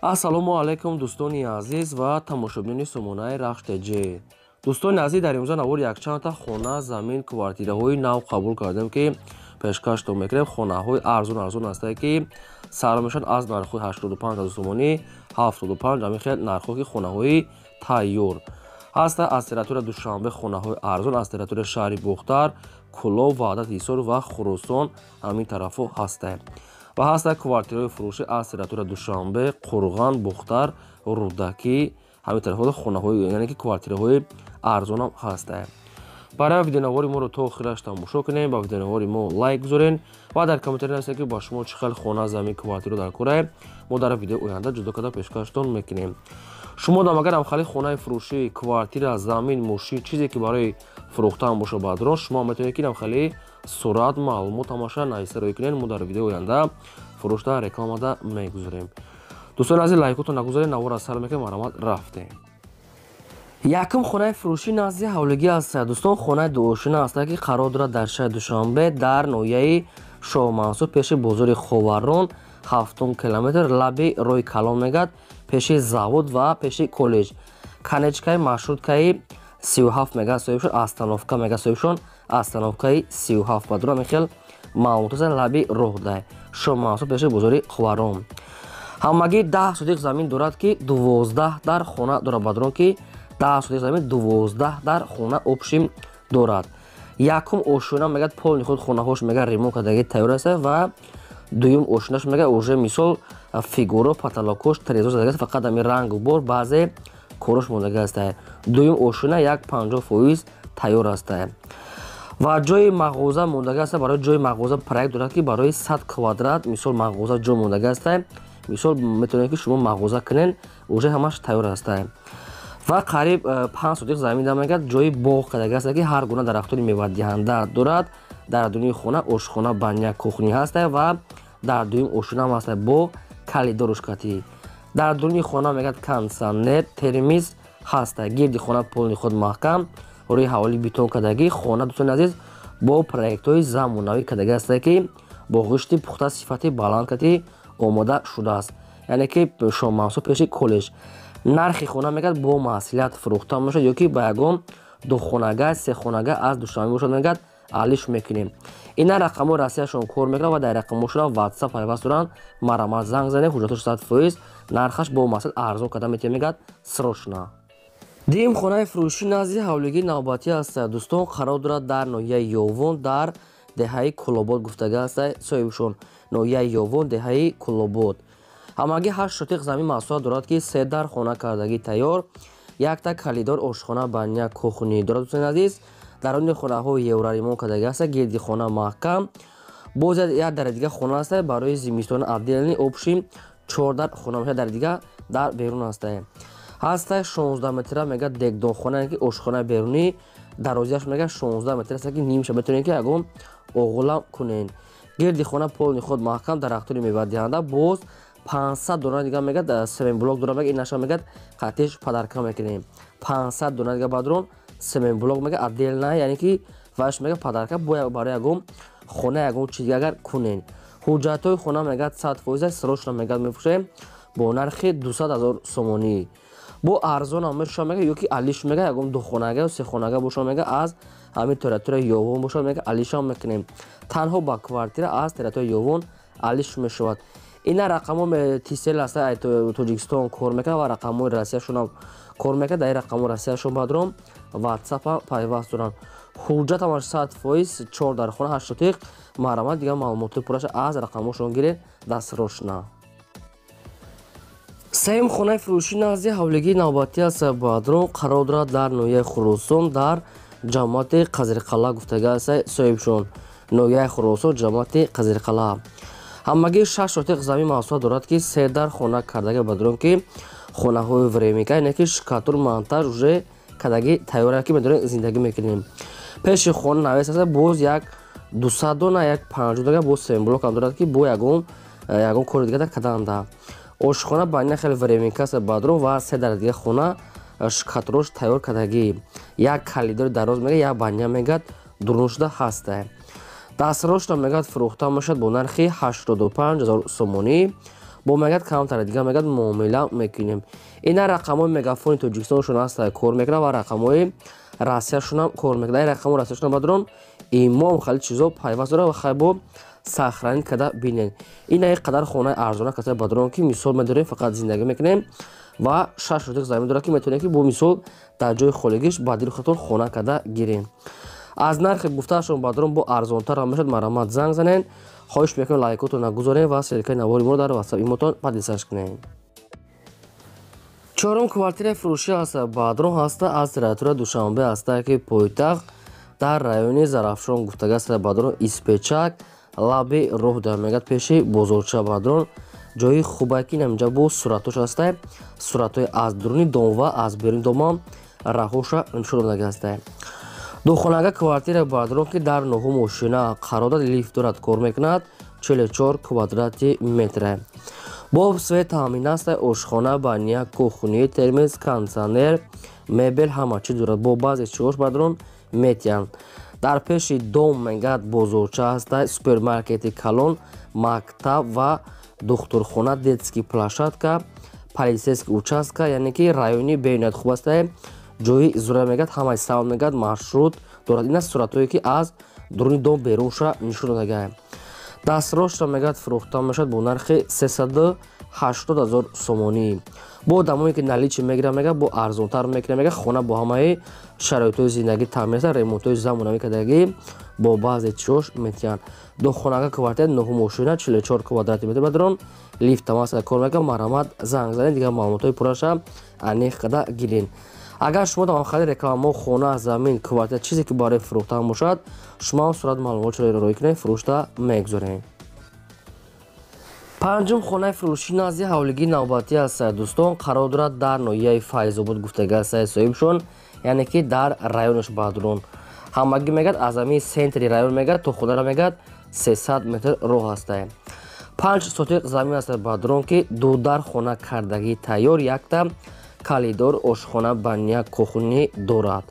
Ассалому алайкум, дӯстони азиз ва тамошобинони сомонаи Рахш ТЖ. Дӯстони азиз, дар имрӯза навори якчандта хона, замин, квартираҳои нав қабул кардем, ки пешкаштон мекунем. Хонаҳои арзон арзон ҳастае, ки сар мешаванд аз нархҳои 85 ҳазор сомонӣ, 75, ҳамин хел нархҳо, ки хонаҳои тайёр ҳаста. Аз территория Душанбе хонаҳои арзон, аз территория шаҳри Бохтар, Кӯлоб, Ваҳдат, Ҳисор ва Хуросон, ҳамин тарафҳо ҳастае. Ва ҳаста квартираҳои фурӯшӣ аз территория Душанбе, Қурған, Бохтар, Рӯдакӣ, ҳамин тарафҳо хонаҳои, яъне ки квартираҳои арзонам ҳастае. Барои видеонавори моро то охираш тамошо кунем, ба видеонавори мо лайк гузорен ва дар комментария нависед, ки ба шумо чӣ хел хона, замин, квартира дар корае. Мо дар видеои оянда ҷудо карда пешкаштон мекунем. Шумо дам агар ҳамхали хонаи фурӯшӣ, квартира, замин, мошин, чизе ки барои фурӯхтан боша, баъдрон шумо метавонед, ки ҳамхали сурат, маълумот ҳамаша нависа рӯй кунед. Мо дар видеои оянда фурӯшта рекламада мегузорем. Дӯстони азиз, лайкотон нагузоред, навора сар мекунем, марҳамат, рафтем. Якум хонаи фурӯшӣ назди ҳавлигӣ аст, дӯстон. Хонаи дуошина аст, ки қарор дорад дар шаҳри Душанбе, дар ноҳияи Шоҳмансур, пеши бозори Ховарон, ҳафтум километр, лаби роҳи калон мегад, пеши завод ва пеши коллеҷ. Конечкаи маршруткаи 37 мега соҳибшон, остановка мега соҳибшон, остановкаи 37 бадура мехел маълумот, лаби роҳ дай Шоҳмансур, пеши бозори Ховарон. Ҳамагӣ 10 сотих замин дорад, ки 12 дар хона дорад, бадрон, ки 10 сотих замин, 12 дар хона общим дорад. Якум ошёна мегад, полный худ хонаҳош мега ремонт кардаги тайёр аст ва дуюм ошёнаш мега уже мисол фигуро, потолокош, трезор задаги, фақат ами рангу бор баъзе корош мондаги аст. Дуюм ошёна як 50% тайёр аст ва ҷои мағоза мондаги аст. Барои ҷои мағоза проект дорад, ки барои 100 квадрат мисол мағоза ҷо мондаги аст. Мисол метавонед, ки шумо мағоза кунед, уже ҳамаш тайёр аст. Ва қариб 5 сотих замин да мегад ҷои боғ кардаги аст, ки ҳар гуна дарахтони мевадиҳанда дорад. Дар дуюми хона ошхона, баня, кухня ҳаст ва дар дуюм ошхона ҳам ҳаст бо калидорушкатӣ. Дар дуюми хона мегад кондитсионер, термиз ҳаст. Гирди хона полный худ маҳкам, рӯи ҳаволи бетон кардагӣ. Хона, дӯстони азиз, бо проектҳои замонавӣ кардагӣ аст, ки бо ғишти пухта, сифати баланд кати омода шудааст, яъне ки Шоҳмансур, пеши коллеҷ. Нархи хона мегад бо маслиҳат фурӯхта мешавад ё ки ба ягон духонага, сехонага аз Душанбе бошад, мегад алиш мекунем. Ина рақамҳои Россияшон кор мекунад ва дар рақамҳошон Ватсап пайваст доранд. Марҳамат, занг занед, ҳуҷҷатош 100%, нархаш бо маслиҳат арзон карда метавонем, мегад срочно. Дуюм хонаи фурӯшӣ назди ҳавлигии навбатӣ аст, дӯстон, қарор дорад дар ноҳияи Ёвон, дар деҳаи Кулобод гуфтага аст соҳибшон. Ноҳияи Ёвон, деҳаи Кулобод. Ҳамагӣ 8 сотих замин масоҳат дорад, ки се дар хона кардагӣ тайёр, якта калидор, ошхона, баня, кухня дорад. Дӯстони азиз, даруни хонаҳо евроремонт кардагӣ аст, гирди хона маҳкам. Боз як дари дига хона аст барои зимистона отдельный, общий чор дар хона мешавад, дари дига дар берун аст. Ҳаста 16 метра мега дегдонхона, ки ошхонаи берунӣ дарозиаш мега 16 метр аст, ки нимша метавонед, ки ягон оғулам кунед. Гирди хона полный худ маҳкам, дарахтони мевадиҳанда. Боз 500 дона дига мегад цементблок дора, мега инаша мегад қатиш подарка мекунем. 500 дона дига бадрон цементблок мега отдельно, яъне ки ваш мега подарка барои ягон хона, ягон чиз агар кунед. Ҳуҷҷатҳои хона мегад 100%, срочно мегад мефурӯшем бо нархи 200 ҳазор сомонӣ. Бо арзонам мешуша мега ё ки алиш мега ягон духонага ё сехонага боша, мега аз ҳамин территорияи Ёвон бошад, мега алишам мекунем. Танҳо ба квартира аз территорияи Ёвон алиш мешавад. Ина рақамҳо Тисел аст, Тоҷикистон кор мекунад ва рақамҳои Россияшонам кор мекунад. Дар ин рақамҳои Россияшон бадром Ватсапа пайваст доранд. Ҳуҷҷат ҳамаш 100%, чор дар хона, 8 сотиқ. Марҳамат, дигар маълумоти пурраша аз рақамҳошон гиред дастросна. Сеюм хонаи фурӯшӣ назди ҳавлигии навбатӣ аст, бадрон, қарор дорад дар ноҳияи Хуросон, дар ҷамоати Қазирқалъа гуфтага аст соҳибшон. Ноҳияи Хуросон, ҷамоати Қазирқалъа. Ҳамагӣ 6 сотиқ замин масоҳат дорад, ки се дар хона кардага, бадрон, ки хонаҳои временка, яъне ки штукатур, монтаж уже кардагӣ тайёра, ки медонем, зиндагӣ мекунем. Пеши хона навес аст, боз як 200 дона, як 50 дона боз цементблок ҳам дорад, ки бо ягон кори дига карданда. Ошхона баня хеле временка аст, бадрон, ва се дар дига хона штукатурош тайёр кардагӣ, як калидори дароз мега, як баня мегад дурун шуда ҳаста. Дастросна мегад фурӯхта мешавад бо нархи 85 ҳазор сомонӣ. Бо мегӯяд камтар дига мегӯяд муомила мекунем. Ина рақамҳои мегафони Тоҷикистоншон ҳаста, кор мекунад ва рақамҳои Россияшонам кор мекунад. Ин рақамҳои Россияшонам бадрон имом хали чизо пайваст дорад ва хай бо сохранить карда бинед. Ина ин қадар хонаи арзона каса бадрон, ки мисол медорем, фақат зиндагӣ мекунем ва 6 сотик замин дорад, ки метавонем, ки бо мисол дар ҷои холигиш ба дили худтон хона карда гирем. Аз нархи гуфтаашон бадрон бо арзонтар ҳам мешавад. Марҳамат, занг занед. Хоҳиш мекунем, лайкотон нагузорем ва ссылкаи навори моро дар ватсап имотон поделиться кунем. Чорум квартираи фурӯшӣ ҳаста бадрон, ҳаста аз территорияи Душанбе ҳаста, ки пойтахт, дар райони Зарафшон гуфтага аста бадрон, Испечак, лаби роҳ дар мегӯяд, пеши бозорча бадрон. Ҷои хубае, ки инаминҷа бо суратош ҳаста, суратҳои аз дуруни дом ва аз беруни домам раҳоша нишон додага ҳаста. Духонага квартира бадрон, ки дар нуҳу мошина қарор дорад, лифт дорад, кор мекунад, 44 квадрати метре, бо свет таъмин аст, ошхона, баня, кухни, термос, кондитсионер, мебел, ҳама чиз дорад. Бо баъзе чиҳош бадрон метиҳанд. Дар пеши дом мегӯяд бозорча ҳаста, супермаркети калон, мактаб ва духтурхона, детский площадка, полицейский участка, яъне ки райони бениҳоят хуб аста, ҷои зура мегӯяд, ҳамаи савол мегӯяд маршрут дорад. Ин аст суратҳое, ки аз дуруни дом берунша нишон додагае. Дастрошро мегӯяд фурӯхта мешавад бо нархи 380 000 сомонӣ. Бо одамое, ки наличный мегирад, мегӯяд бо арзонтар мекунад. Мегӯяд хона бо ҳамаи шароитҳои зиндагӣ таъмин аст, ремонтҳои замонавӣ кардагӣ, бо баъзе чиҳош метиҳанд. Духонага квартира, нуҳу мошина, 44 квадрати метр бадрон, лифт тамас кор мекунад. Марҳамат, занг занед, дигар маълумотҳои пурраша аниқ карда гиред. Агар шумо дар хари рекламаҳо хона, замин, квартира, чизе ки барои фурӯхтан бошад, шумо ҳам сурат маълумотшро роҳӣ кунед, фурӯшта мегузорем. Панҷум хонаи фурӯшӣ назди ҳавлигии навбатӣ аст, дӯстон, қарор дорад дар ноҳияи Файзобод гуфтага аст соҳибшон, яъне ки дар районаш бадрон. Ҳамагӣ мегӯяд аз ҳамин центри район мегӯяд то хонара мегӯяд 300 метр роҳ ҳастае. 5 сотиқ замин аст бадрон, ки дудар хона кардагӣ тайёр, якта коридор, ошхона, баня, кухни дорад.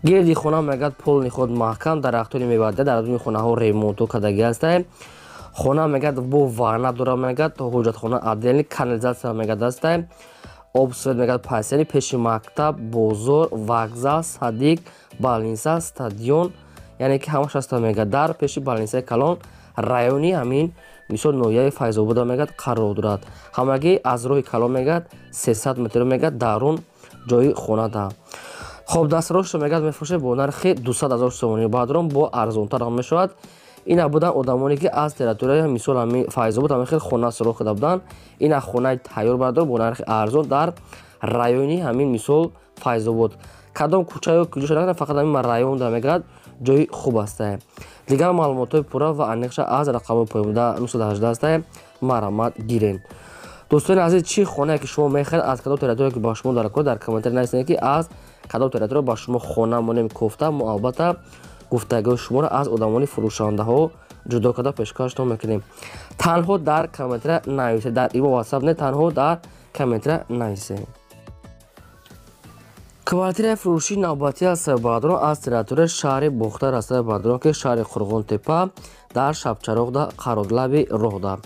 Гирди хона мегӯяд полный худ маҳкам, дарахтони мевадиҳа, дар дуни хонаҳо ремонтҳо кардагӣ ҳастае. Хона мегӯяд бо ванна дорад, мегӯяд ҳоҷатхона отдельный, канализатсия мегӯяд ҳастае, об, свет мегӯяд пасяни, пеши мактаб, бозор, вокзал, садик, больница, стадион, яъне ки ҳамаш ҳаста. Мегӯяд дар пеши больницаи калон, райони ҳамин мисол ноҳияи Файзобода мегӯяд қарор дорад. Ҳамагӣ аз роҳи калон мегӯяд 300 метр мегӯяд дарун ҷои хонада. Хоб, дастрошро мегӯяд мефурӯшад бо нархи 200 000 сомонӣ баъдрон, бо арзонтар ҳам мешавад. Ина буданд одамоне, ки аз территорияи мисол ҳамин Файзобод ҳамин хел хона суроғ карда буданд. Ина хонаи тайёр бардор бо нархи арзон дар райони ҳамин мисол Файзобод, кадом кӯчаё куҷо шуда, фақат ҳамин районда мегӯяд ҷои хуб астае. Дигар маълумотҳои пурра ва аниқша аз рақамҳои поёнда 918 астае, марҳамат, гирен. Дӯстони азиз, чӣ хонае ки шумо мехоҳед, аз кадом территория ки ба шумо дар кор, дар комментарий нависед, ки аз кадом территория ба шумо хона монем кофта. Мо албатта гуфтагиҳои шуморо аз одамони фурӯшандаҳо ҷудо карда пешкаштон мекунем. Танҳо дар комментария нависед, дар имо, ватсап не, танҳо дар комментария нависед. Квартираи фурӯшии навбатӣ аст баъдрон, аз территорияи шаҳри Бохтар аст баъдрон, ки шаҳри Қурғонтепа, дар Шабчароғда қарор, лаби роҳда.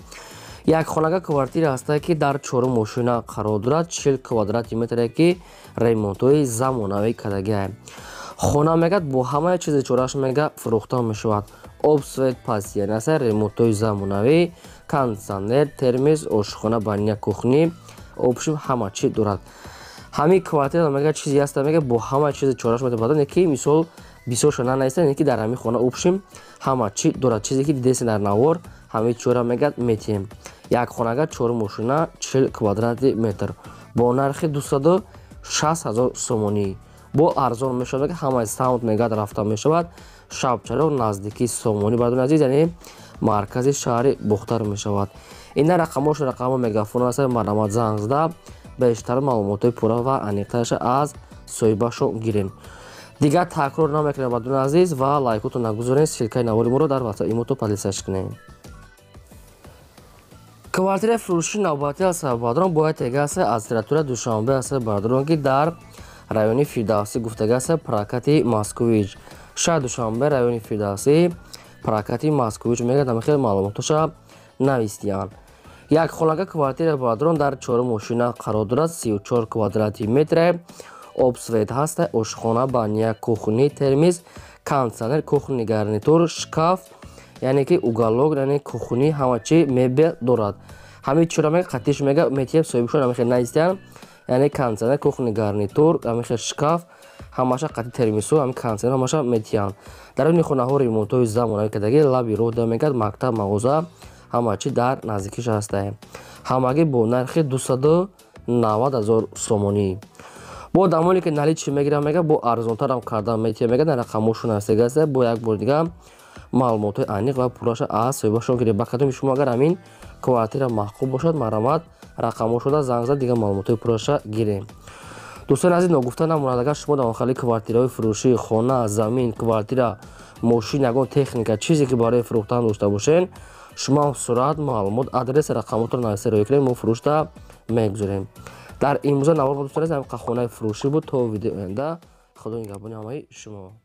Як хонага квартира ҳастае, ки дар чорум мошина қарор дорад, 40 квадрати метре, ки ремонтҳои замонавӣ кардагиа. Хона мегӯяд бо ҳамаи чизи чораш мега фурӯхта мешавад. Об, свет пасиян аст, ремонтҳои замонавӣ, кондитсионер, термос, ошхона, баня, кухни, общем, ҳама чи дорад. Ҳамин квартира мега чизе ҳаста, мега бо ҳама чизи чораш метавонад, ки мисол бисёрша нанависта, ки дар ҳамин хона общем ҳама чи дорад. Чизе ки дидеси дар навор, ҳамин чора мегӯяд метиҳем. Як хонага, чор мошина, 40 квадрати метр бо нархи 260 000 сомонӣ, бо арзон мешавад. Мега ҳамаи самт мегӯяд рафта мешавад. Шабчароғ, наздикии Сомонӣ бардони азиз, яъне маркази шаҳри Бохтар мешавад. Ина рақамҳош, рақамҳо мегафон аст. Марҳамат, занг зада бештар маълумотҳои пурра ва аниқтарша аз соҳибашон гирем. Дигар такрор намекунем, бардони азиз, ва лайкотон нагузорем, ссылкаи навори моро дар ватсап имото поделиться кунем. Квартираи фурӯшии навбатӣ аст бадрон, бояд тега аст, аз территория Душанбе аст бадрон, ки дар райони Фирдавсӣ гуфтага аст, прокати Москович. Шаҳр Душанбе, райони Фирдавсӣ, прокати Москович мегӯяд, ҳамин хел маълумотоша навистиянд. Як хонага квартира бародарон дар чорум мошина қарор дорад, 34 квадрати метре, об, свет ҳаста, ошхона, баня, кухни, термиз, кондиционер, кухонный гарнитур, шкаф, яъне ки уголок, яъне кухни, ҳама чи мебел дорад. Ҳамин чиро мега қатиш мега метиҳем, соҳибшон ҳамихел наистиян, яъне кондиционер, кухонный гарнитур, ҳамихел шкаф, ҳамаша қати термису, ҳамин кондиционер ҳамаша метиҳанд. Дар ин хонаҳо ремонтҳои замонавӣ кардагӣ, лаби роҳ да мегӯяд, мактаб, мағоза, ҳама чи дар наздикиш ҳастае. Ҳамагӣ бо нархи 290 000 сомонӣ. Бо дамоне ки наличный мегирам мега, бо арзонтарам кардан метиҳем мега. Дар рақамошон ҳастегаста, бо як бори дига маълумотҳои аниқ ва пурраша аз соҳибашон гирем. Ба кадоми шумо агар ҳамин квартира маъқул бошад, марҳамат, рақамошода занг зад, дигар маълумотҳои пурраша гирем. Дӯстони азиз, ногуфта намонад, агар шумо дар охали квартираҳои фурӯшӣ, хона, замин, квартира, мошин, ягон техника, чизе ки барои фурӯхтан дошта бошед, шумо сурат, маълумот, адрес, рақамотро нависта роҳӣ кунед, мо фурӯшта мегузорем. Дар имрӯза навор, дӯстони азиз, ҳамин хонаи фурӯшӣ буд. То видеои оянда, Худо нигаҳбони ҳамаи шумо.